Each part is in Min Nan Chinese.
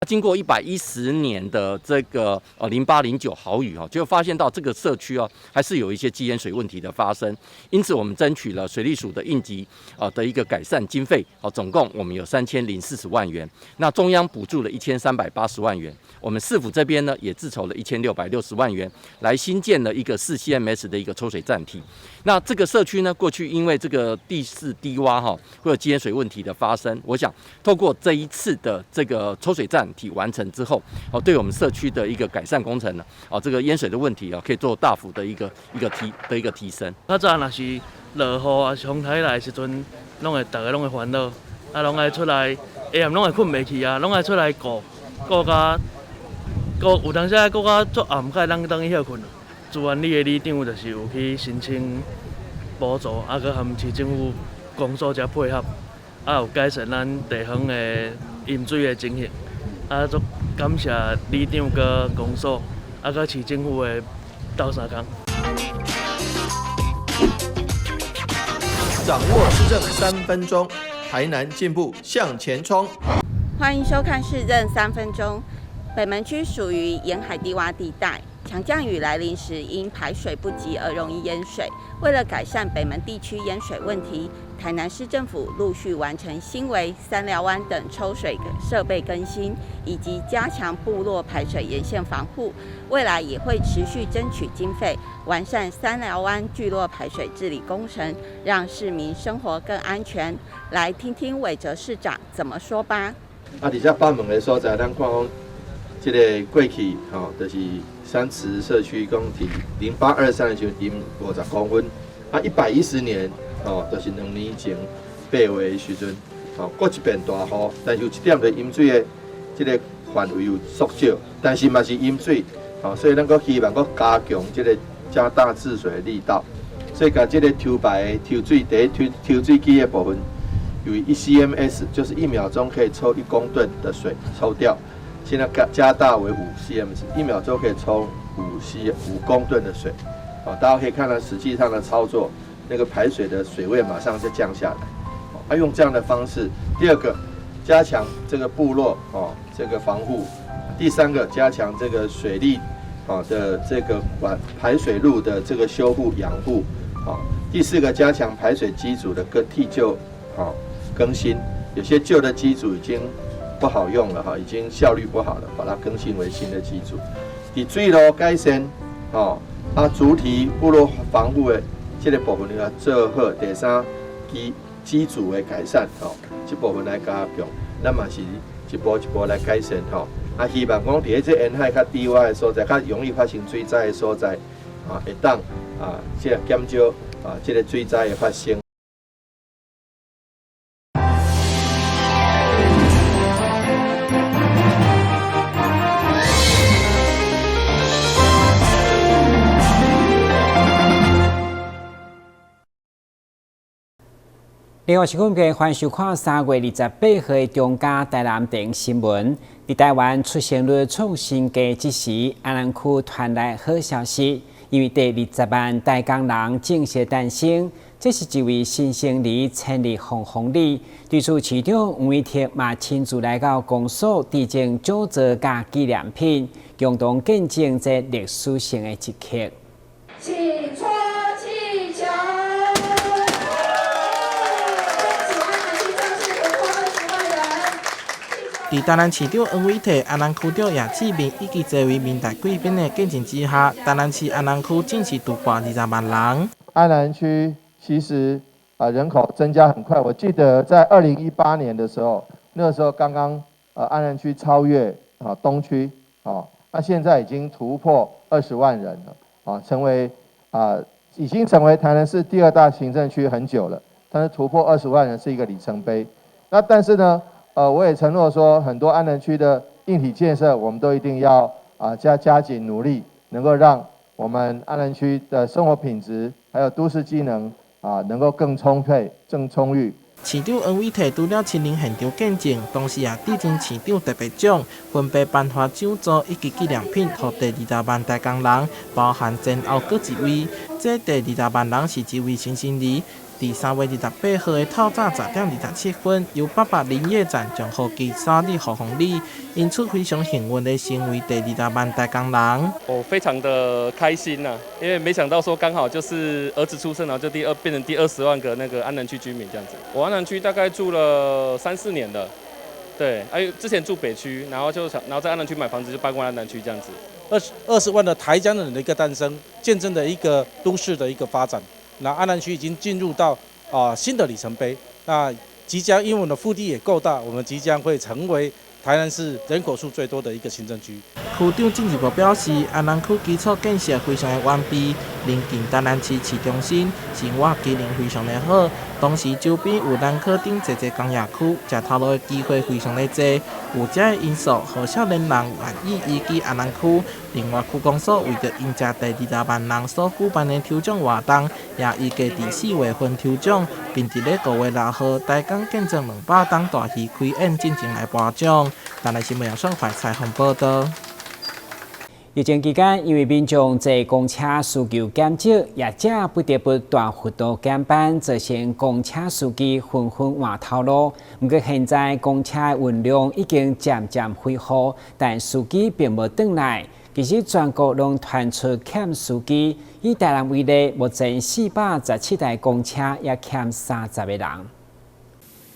經過110年的這個08、09豪雨哦，就發現到這個社區哦，還是有一些積淹水問題的發生。因此，我們爭取了水利署的應急的一個改善經費，哦，總共我們有3040萬元。那中央補助了1380萬元，我們市府這邊呢也自籌了1660萬元，來新建了一個4 CMS 的一個抽水站體。那這個社區呢，過去因為這個地勢低窪哈，會有積淹水問題的發生。我想透過這一次的這個抽水站體完成之後，哦，對我們社區的一個改善工程呢，哦，這個淹水的問題啊，可以做大幅的一個提升。較早若是落雨抑是風台來的時陣，攏會逐家攏會煩惱，啊，攏愛出來，下暗攏會睏袂去啊，攏愛出來顧，顧甲顧有當時顧甲足暗，才會當轉去歇睏。朱萬里的里長就是有去申請補助，啊，閣含市政府公所遮配合，啊，有改善咱地方的飲水的情形。啊，足感謝里長佮公所，啊，佮市政府的鬥相共。掌握市政3分鐘，台南進步向前衝。歡迎收看市政三分鐘。北門區屬於沿海低窪地帶，強降雨來臨時，因排水不及而容易淹水。為了改善北門地區淹水問題，台南市政府陸續完成新圍、三寮灣等抽水設備更新，以及加強部落排水沿線防護。未來也會持續爭取經費，完善三寮灣聚落排水治理工程，讓市民生活更安全。來聽聽韋哲市長怎麼說吧。啊，佇遮北門的所在，咱看講，這个過去吼，就是三慈社區講佇0823的時陣淹50公分，啊，110年吼，就是2年前8月的時陣，吼，閣一遍大雨，但是有一點就淹水的這个範圍有縮小，但是嘛是淹水，吼，所以咱閣希望閣加強這个加大治水的力道，所以共這个抽排的抽水第一抽抽水機的部分，由1 CMS 就是1秒鐘可以抽1公噸的水抽掉。現在加大為5 CMS，1秒鐘可以抽5 C 5公噸的水，哦，大家可以看到實際上的操作，那個排水的水位馬上就降下來，啊，用這樣的方式。第二個，加強這個部落哦這個防護；第三個，加強這個水利啊的這個管排水路的這個修護養護，啊，第四個，加強排水機組的更替舊，啊更新，有些舊的機組已經不好用了哈，已經效率不好了，把它更新為新的機組。佇水路改善，吼啊，主體部落防護的這个部分要做好。第三，機組的改善，吼，這部分來加強，咱嘛是一步一步來改善，吼。啊，希望講佇這沿海較低窪的所在，較容易發生水災的所在，啊，會當啊，這个減少啊，這个水災的發生。另外是講嘅，歡迎收看3月28號的中嘉台南電新聞。佇台灣出生率創新低之時，安南區傳來好消息，因為第二十萬台江人正式誕生。這是一位新生兒千里紅紅里，對此市長黃偉哲嘛親自來到公所致贈獎座佮紀念品，共同見證這歷史性的一刻。請搓氣球。恭喜安南區正式突破20萬人。佇台南市長黃偉哲、安南區長葉志明以及這位明代貴賓的見證之下，台南市安南區正式突破20萬人。安南區其實啊人口增加很快，我記得在2018年的時候，那個時候剛剛安南區超越啊東區，啊，那現在已經突破20萬人了，啊，成為啊已經成為台南市第二大行政區很久了，但是突破二十萬人是一個里程碑。那但是呢，我也承諾說，很多安南區的硬體建設，我們都一定要啊加緊努力，能夠讓我們安南區的生活品質還有都市機能啊，能夠更充沛、更充裕。市長黃偉哲除了親臨現場見證，同時也致贈市長特別獎，分別頒發獎座以及紀念品，予第二十萬台江人，包含前後各一位。這第二十萬人是一位新生兒，佇3月28號的透早10點27分，由八八林業站將號旗灑佇雨風里，因此非常幸運的成為第20萬台江人。我非常的開心吶，因為沒想到說剛好就是兒子出生，然後就第二變成第20萬個那個安南區居民這樣子。我安南區大概住了三四年了，對，哎，之前住北區，然後就想，然後在安南區買房子就搬過來安南區這樣子。20萬的台江人的一個誕生，見證了一個都市的一個發展。那安南區已經進入到新的里程碑，那即將因為我們的腹地也夠大，我們即將會成為台南市人口數最多的一個行政區。區長進一步表示，安南區基礎建設非常的完備，鄰近台南市市中心，生活機能非常的好，同時周邊有南科等濟濟工業區，食頭路的機會非常的濟。有這个因素，予少年人願意移居安南區。另外，區公所為著迎接第20萬人所舉辦的抽獎活動，也預計佇4月份抽獎，並佇咧5月6號台江見證200冬大戲開演進前來頒獎。台南新聞楊雙懷採訪報道。疫情期間，因為民眾坐公車需求減少，業者不得不大幅度減班，造成公車司機紛紛換頭路。毋過現在公車運量已經漸漸恢復，但司機並無轉來。其實全國攏傳出欠司機，以台南為例，目前417台公車也欠30個人。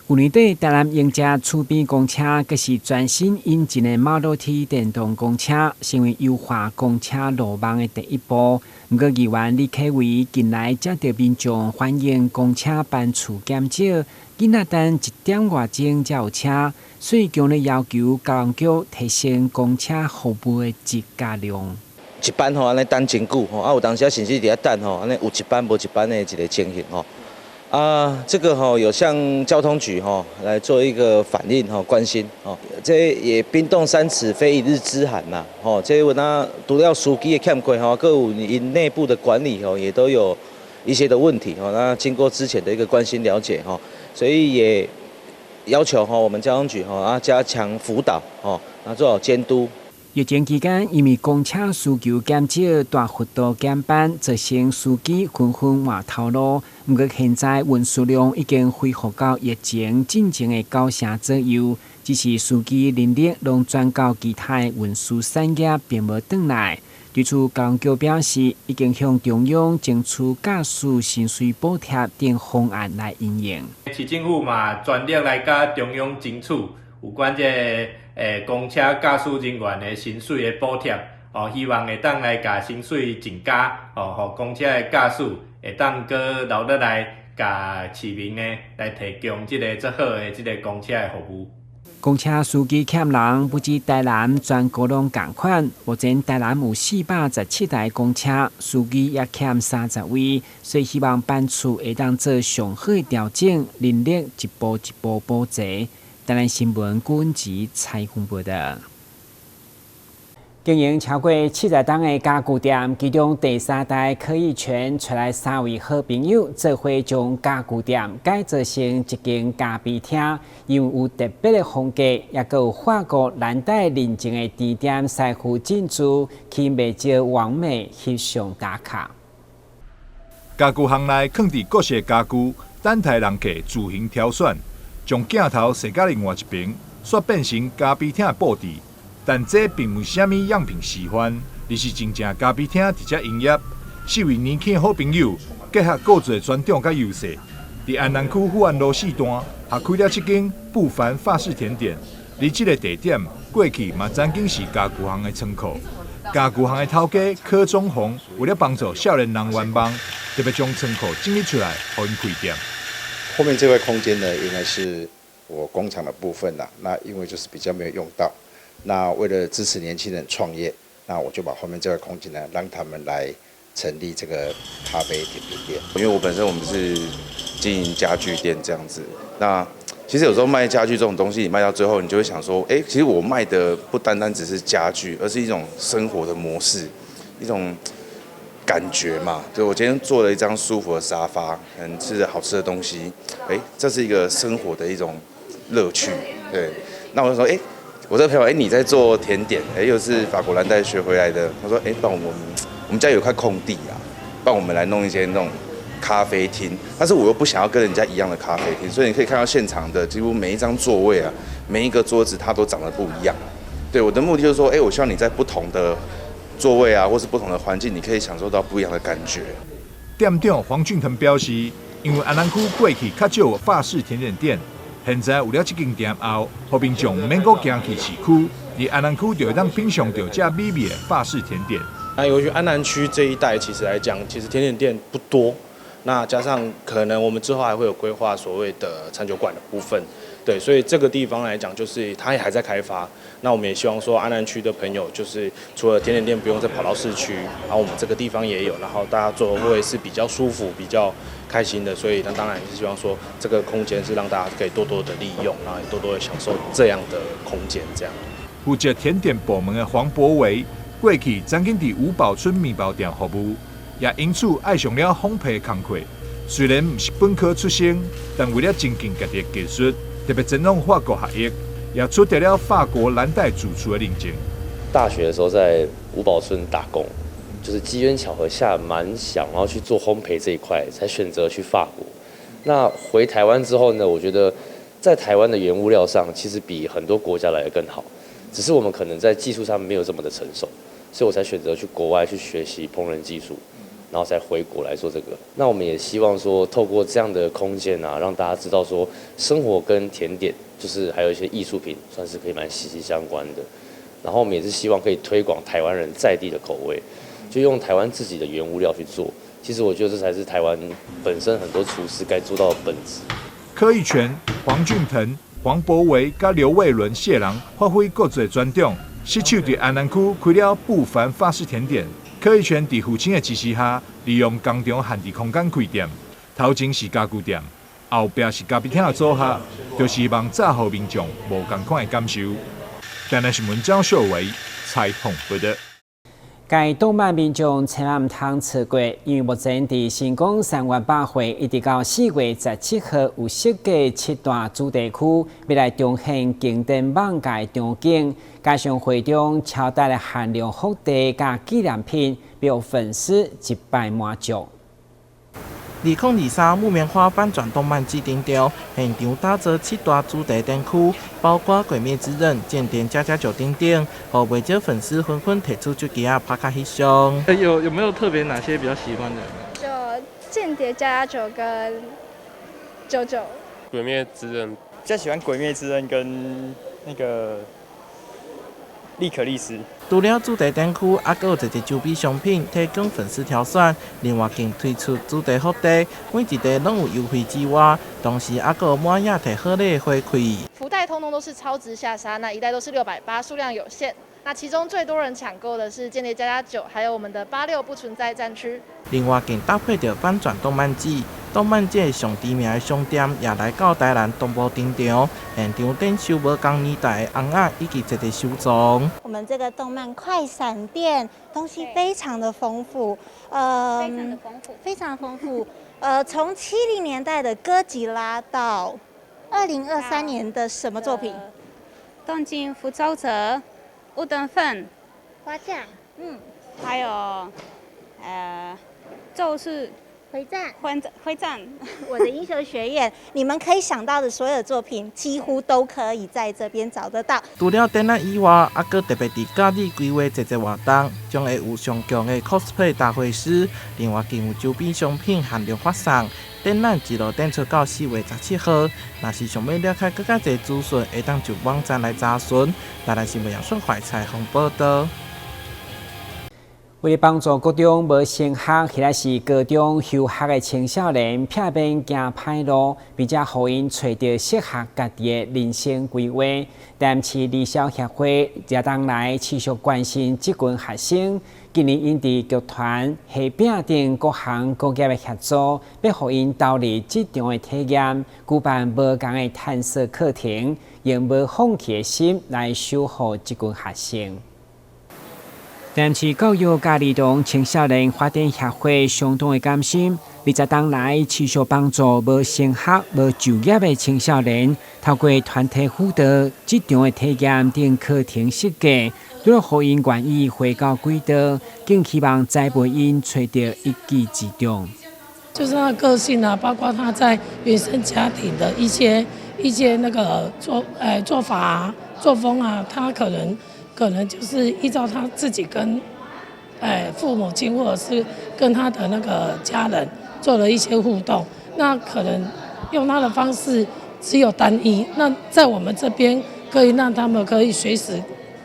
去年底，台南迎接厝邊公車，閣是全新引進的 Model T 電動公車，成為優化公車路網的第一步。毋過，議員李啟維近來接著民眾反映公車班次減少，囡仔等一點外鐘才有車，所以強烈要求交通局提升公車服務的質佮量。一班吼按呢等真久吼，啊有當時甚至佇遐等吼，按呢有一班無一班的一個情形吼。啊，這個吼有向交通局吼來做一個反映吼關心吼，這也冰凍三尺非一日之寒呐，吼，這有那除了司機的欠缺吼，閣有𪜶內部的管理吼，也都有一些的問題吼。那經過之前的一個關心了解吼，所以也要求吼我們交通局吼啊加強輔導吼，啊做好監督。疫情期間，因為公車需求減少，大幅度減班，造成司機紛紛換頭路。毋過現在運輸量已經恢復到疫情進前的九成左右，只是司機人力攏轉到其他的運輸產業，並無轉來。對此，交通局表示，已經向中央爭取駕駛薪水補貼等方案來因應。市政府嘛，全力來佮中央爭取有關這個公車駕駛人員的薪水的補貼，哦，希望會當來共薪水增加，哦，予公車的駕駛會當閣留落來，共市民呢來提供這个足好的這个公車的服務。公車司機欠人，不止台南，全國攏仝款。目前台南有417台公車，司機也欠30位，所以希望班次會當做上好的調整，人力一步一步補齊。台南新聞郭文吉採訪報道。經營超過70冬的家具店，其中第三代柯義權帶來三位好朋友，做伙將家具店改造成一間咖啡廳，因為有特別的風格，也閣有法國藍帶認證的甜點師傅進駐，吸引袂少網美翕相打卡。家具行內囥佇各式家具，等待人客自行挑選，將鏡頭踅到另外一邊，煞變成咖啡廳的布置。但這並毋是啥物樣品示範，而是真正咖啡廳佇遮營業。四位年輕的好朋友結合各自的專長佮優勢，佇安南區富安路四段，合開了這間不凡法式甜點。而這个地點過去嘛曾經是家具行的倉庫。家具行的頭家柯忠宏為了幫助少年人圓夢，特別將倉庫整理出來，予𪜶開店。後面這塊空間呢，原來是我工廠的部分啦。那因為就是比較沒有用到。那為了支持年輕人創業，那我就把後面這個空間呢，讓他們來成立這個咖啡甜品店。因為我本身我們是經營家具店這樣子，那其實有時候賣家具這種東西，你賣到最後，你就會想說，哎，其實我賣的不單單只是家具，而是一種生活的模式，一種感覺嘛。就我今天坐了一張舒服的沙發，嗯，吃着好吃的東西，哎，這是一個生活的一種樂趣。對，那我就說，哎，我這個朋友，哎，你在做甜點，哎，又是法國藍帶學回來的。他說，哎，幫我們，我們家有塊空地啊，幫我們來弄一些那種咖啡廳，但是我又不想要跟人家一樣的咖啡廳，所以你可以看到現場的幾乎每一張座位啊，每一個桌子它都長得不一樣。對，我的目的就是說，我希望你在不同的座位啊，或是不同的環境，你可以享受到不一樣的感覺。店長黃俊騰表示，因為安南區過去較少有法式甜點店，現在有了這間店後，予民眾毋免閣行去市區，佇安南區就會當品嚐著這美味的法式甜點。那由於安南區這一帶，其實來講，其實甜點店不多。那加上可能我們之後還會有規劃所謂的餐酒館的部分，對，所以這個地方來講，就是它也還在開發。那我們也希望說安南區的朋友，就是除了甜點店不用再跑到市區，然後我們這個地方也有，然後大家坐會是比較舒服、比較開心的。所以那當然也是希望說這個空間是讓大家可以多多的利用，然後也多多的享受這樣的空間。這樣。負責甜點部門的黃博維，過去曾經佇五寶村麵包店服務。也因此愛上了烘焙工課。雖然毋是本科出身，但為了精進家己的技術，特別前往法國學習，也取得了法國藍帶主廚的認證。大學的時候在五寶村打工，就是機緣巧合下，蠻想要去做烘焙這一塊，才選擇去法國。那回台灣之後呢，我覺得在台灣的原物料上，其實比很多國家來得更好，只是我們可能在技術上沒有這麼的成熟，所以我才選擇去國外去學習烹飪技術。然後再回國來做這個。那我們也希望說，透過這樣的空間啊，讓大家知道說，生活跟甜點，就是還有一些藝術品，算是可以蠻息息相關的。然後我們也是希望可以推廣台灣人在地的口味，就用台灣自己的原物料去做。其實我覺得這才是台灣本身很多廚師該做到的本質。柯義權、黃俊騰、黃博維佮劉衛倫、謝郎發揮各自的專長，失手佇安南區開了不凡法式甜點。柯義權佇父親的支持下，利用工廠閒置空間開店。頭前是家具店，後壁是咖啡廳的組合，就是希望炸予民眾無仝款的感受。台南新聞張秀偉採訪報導。該動漫民眾千萬毋通錯過，因為目前佇成功三元百貨一直到4月17號有設計七大主題區，欲來重現經典漫畫場景，加上會中超大的限量福袋佮紀念品，予粉絲一擺滿足。2023木棉花翻轉動漫祭登場，現場打造七大主題展區，包括《鬼滅之刃》、《間諜家家酒》等等，予袂少粉絲紛紛提出手機仔拍卡翕相。有沒有特別哪些比較喜歡的？就《間諜家家酒》跟九九。鬼滅之刃，比較喜歡《鬼滅之刃》跟那個莉可麗絲。除了主題展區，還閣有濟濟周邊商品提供粉絲挑選。另外，更推出主題福袋，每一袋攏有優惠之外，同時還閣有滿額提好禮回饋。福袋通通都是超值下殺，那一袋都是680，數量有限。那其中最多人搶購的是《間諜家家酒》，還有我們的86不存在戰區。另外，更搭配著翻轉動漫祭，動漫界上知名的商店也來到台南同步登場，現場展售無仝年代的尪仔以及濟濟收藏。我們這個動漫快閃店東西非常的豐富，非常的豐富，非常豐富。從70年代的哥吉拉到2023年的什麼作品？東京復仇者、烏冬粉、花匠，還有咒術回戰，回戰，我的英雄學院，你們可以想到的所有作品，幾乎都可以在這邊找得到。除了展覽以外，還閣特別佇假日規劃濟濟活動，將會有上強的 cosplay 大會師，另外更有周邊商品限量發送。展覽一路展出到4月17號，若是想欲了解閣較濟資訊，會當就網站來查詢。台南新聞楊順懷採訪報導。為了幫助國中無升學或者是高中休學的青少年，避免行歹路，並且予𪜶揣著適合家己的人生規劃，台南市兒少協會這當來持續關心這群學生。今年𪜶佇劇團、戲餅等各行各業的協助，欲予𪜶投入職場的體驗，舉辦無仝的探索課程，用無放棄的心來守護這群學生。台南市教育佮兒童青少年發展協會相當的甘心，20冬來持續幫助無升學、無就業的青少年，透過團體輔導、職場的體驗等課程設計，除了予𪜶願意回到軌道，更希望栽培𪜶揣著一技之長。就是他的個性啊，包括他在原生家庭的一些那個做法啊、作風啊，他可能就是依照他自己跟父母親或者是跟他的那個家人做了一些互動，那可能用他的方式只有單一。那在我們這邊可以讓他們可以隨時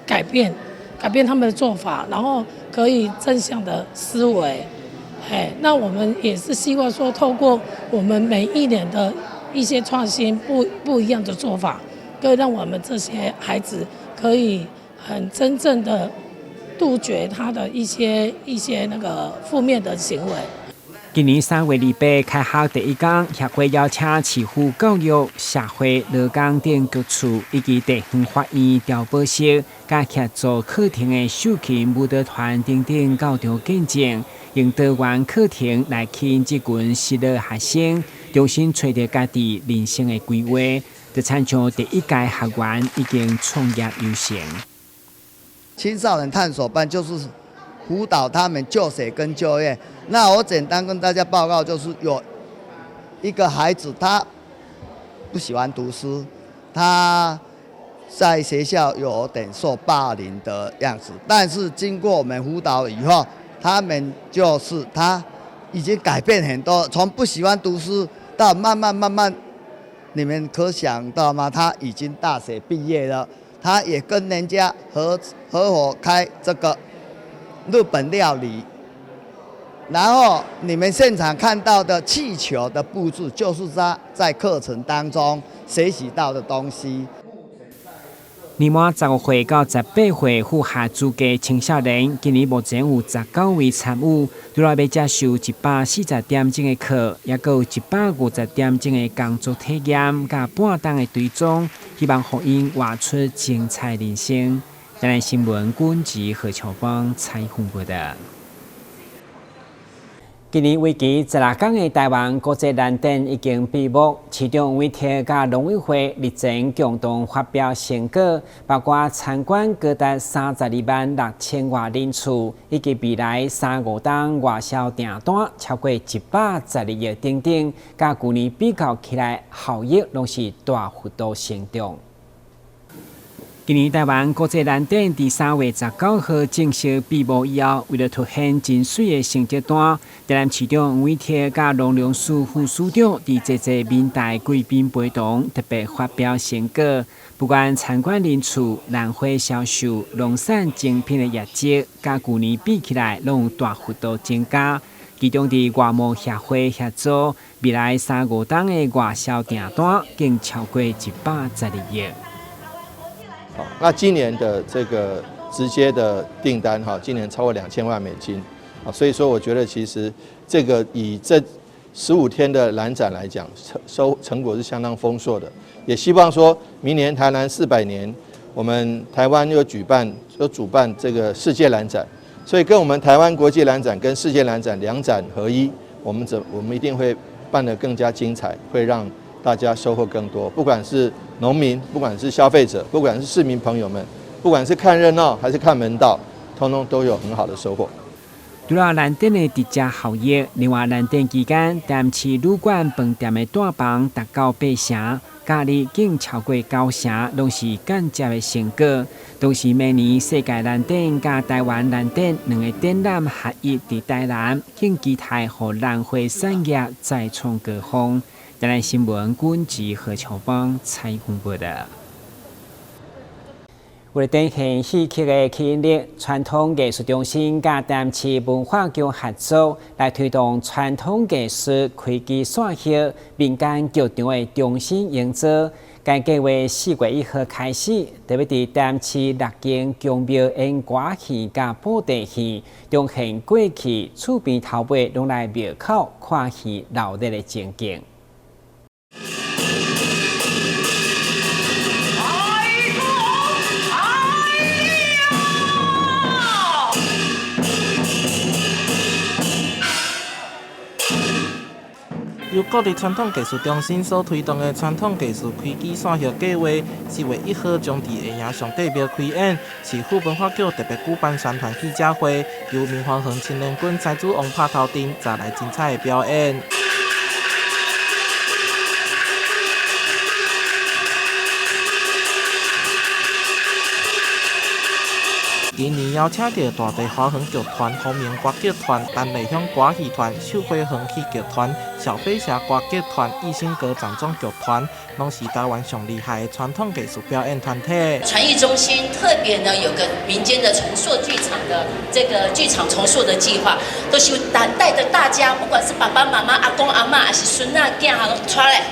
改變他們的做法，然後可以正向的思維。哎，那我們也是希望說，透過我們每一年的一些創新不一樣的做法，可以讓我們這些孩子可以很真正的杜絕他的一些那個負面的行為。今年3月28開學第一工，協會邀請市府教育、社會、勞工等局處以及地方法院調保室，佮協助課程的秀琴舞蹈團等等到場見證，用多元課程來吸引這群失落學生，重新揣著家己人生的規劃。就親像第一屆學員已經創業有成。青少年探索班就是輔導他們就學跟就業。那我簡單跟大家報告，就是有一個孩子，他不喜歡讀書，他在學校有點受霸凌的樣子。但是經過我們輔導以後，他們就是他已經改變很多，從不喜歡讀書到慢慢慢慢，你們可想到嗎？他已經大學畢業了，他也跟人家合夥開這個日本料理。然後你們現場看到的氣球的佈置，就是他在課程當中學習到的東西。年滿15歲到18歲符合資格青少年，今年目前有19位參與，除了欲接受140點鐘的課，猶閣有150點鐘的工作體驗，佮半冬的追蹤，希望予𪜶活出精彩人生。台南新聞軍吉何秋芳採訪報導。今年為期16工的台灣國際蘭展已經閉幕，市長黃偉哲佮農委會日前共同發表成果，包括參觀高達32萬6千外人次，以及未來三五冬外銷訂單超過112億等等，佮舊年比較起來，效益攏是大幅度成長。今年台灣國際蘭展佇3月19號正式閉幕以後，為了凸顯真媠的成績單，台南市長黃偉哲佮農糧署副署長佇濟濟面台貴賓陪同，特別發表成果。不管參觀人次、蘭花銷售、農產精品的業績，佮舊年比起來，攏有大幅度增加。其中，佇外貿協會協助，未來三五冬的外銷訂單，更超過112億。好，那今年的這個直接的訂單哈，今年超過2000萬美金，啊，所以說我覺得其實這個以這15天的蘭展來講，成果是相當豐碩的。也希望說明年台南400年，我們台灣又舉辦又主辦這個世界蘭展，所以跟我們台灣國際蘭展跟世界蘭展兩展合一，我們一定會辦得更加精彩，會讓大家收穫更多，不管是農民，不管是消費者，不管是市民朋友們，不管是看熱鬧還是看門道，通通都有很好的收穫。除了蘭展的直接效益，另外蘭展期間，台南市旅館飯店的訂房達到8成，假日更超過9成，攏是間接的成果。同時，明年世界蘭展佮台灣蘭展兩个展覽合一佇台南，更期待予蘭花產業再創高峰。台南新聞軍吉何秋芳採訪報導。為了展現戲曲的吸引力，傳統藝術中心佮台南市文化局合作，來推動傳統藝術開機散戲民間劇場的重新營造。該計劃4月1號開始，特別佇台南市六間宮廟演歌戲佮布袋戲，重現過去厝邊頭尾攏來廟口看戲鬧熱的情景。由國立傳統藝術中心所推動的傳統藝術開機散戲計劃，4月1號將佇下營上帝廟開演，市府文化局特別舉辦宣傳記者會，由明華園青年軍才子王拍頭陣，帶來精彩的表演。今年邀請著大地華園劇團、豐明歌劇團、陳麗香歌戲團、繡花園戲劇團、小飛俠歌劇團、義興閣掌中劇團，攏是台灣上厲害的傳統藝術表演團體。傳藝中心特別呢有個民間的重塑劇場的這個劇場重塑的計劃，都是帶帶著大家，不管是爸爸媽媽、阿公阿嬤，還是孫仔囝，攏帶來，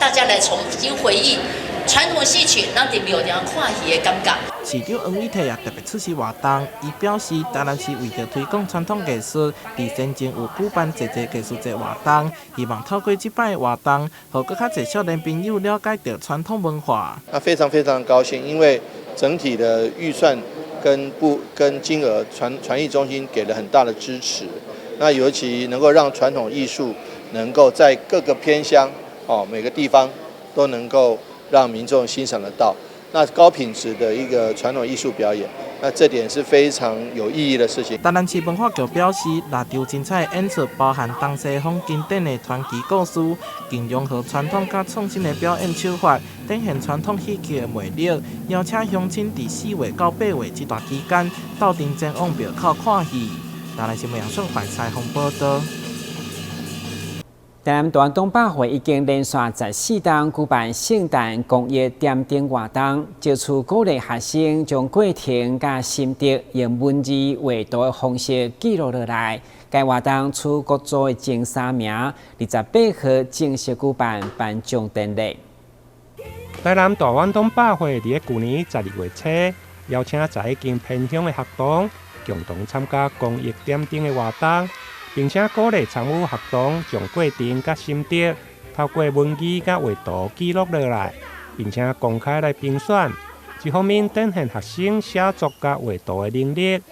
大家來重新回憶傳統戲曲，咱佇廟埕看戲的感覺。市長黃偉哲也特別出席活動，伊表示，台南市為著推廣傳統藝術，佇先前有舉辦濟濟藝術節活動，希望透過這擺活動，予閣較濟少年朋友了解著傳統文化。那非常非常高興，因為整體的預算跟不跟金額，傳藝中心給了很大的支持。那尤其能夠讓傳統藝術能夠在各個偏鄉哦，每個地方都能夠讓民眾欣賞得到。那高品質的一個傳統藝術表演，那這點是非常有意義的事情。台南市文化局表示，六場精彩演出包含東西方經典的傳奇故事，更融合傳統佮創新的表演手法，展現傳統戲曲的魅力。邀請鄉親佇4月到8月這段期間，鬥陣前往廟口看戲。台南新聞楊順懷採訪報導。台南大灣黨百貨已經連續14冬舉辦聖誕公益點燈活動，借此鼓勵學生將過程佮心得用文字畫圖的方式記錄落來。該活動取國組的前三名，28號正式舉辦頒獎典禮。台南大灣黨百貨佇咧舊年12月初，邀請11間偏鄉的學堂共同參加公益點燈的活動。並且鼓勵參與學童將過程佮心得透過文字佮畫圖記錄落來，並且公開來評選。一方面展現學生寫作佮畫圖的能力，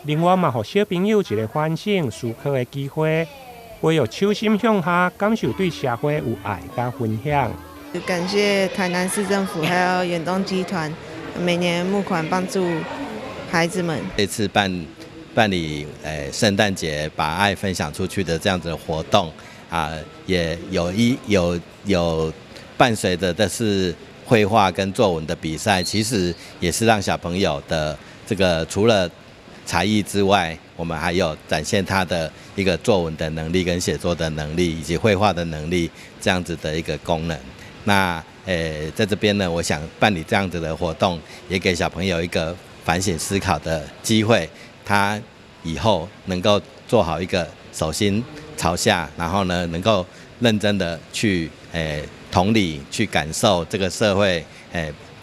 另外嘛，予小朋友一個反省思考的機會，培育手心向下，感受對社會有愛佮分享。感謝台南市政府還有遠東集團每年募款幫助孩子們。這次辦理聖誕節把愛分享出去的這樣子的活動啊，也有一有有伴隨著的是繪畫跟作文的比賽，其實也是讓小朋友的這個除了才藝之外，我們還有展現他的一個作文的能力跟寫作的能力以及繪畫的能力這樣子的一個功能。那在這邊呢，我想辦理這樣子的活動，也給小朋友一個反省思考的機會，他以後能夠做好一個手心朝下，然後呢，能夠認真的去同理去感受這個社會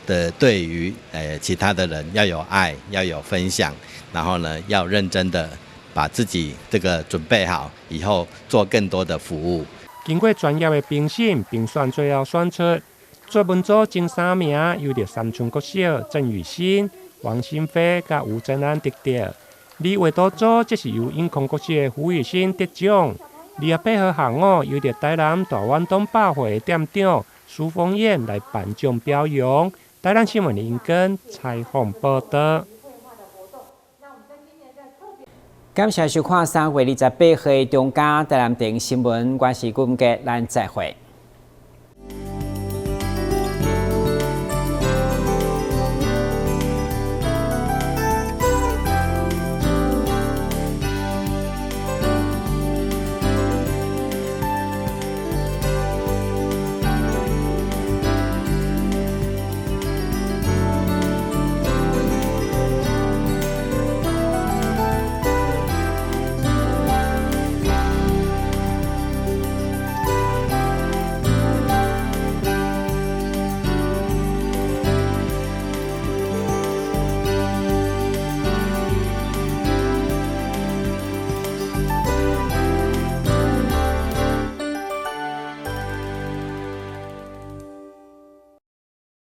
的對於其他的人要有愛，要有分享，然後呢，要認真的把自己這個準備好，以後做更多的服務。經過專業的評審評選，最後選出作文組前三名，由著三春國小鄭雨欣、王新飛佮吳正安得著。而畫圖組則是由永康國小的胡雨欣得獎。28號下午，由著台南大灣東百貨的店長蘇峰燕來頒獎表揚。台南新聞林根採訪報導。感謝收看3月28號的中嘉台南電新聞，我是顧文傑，咱再會。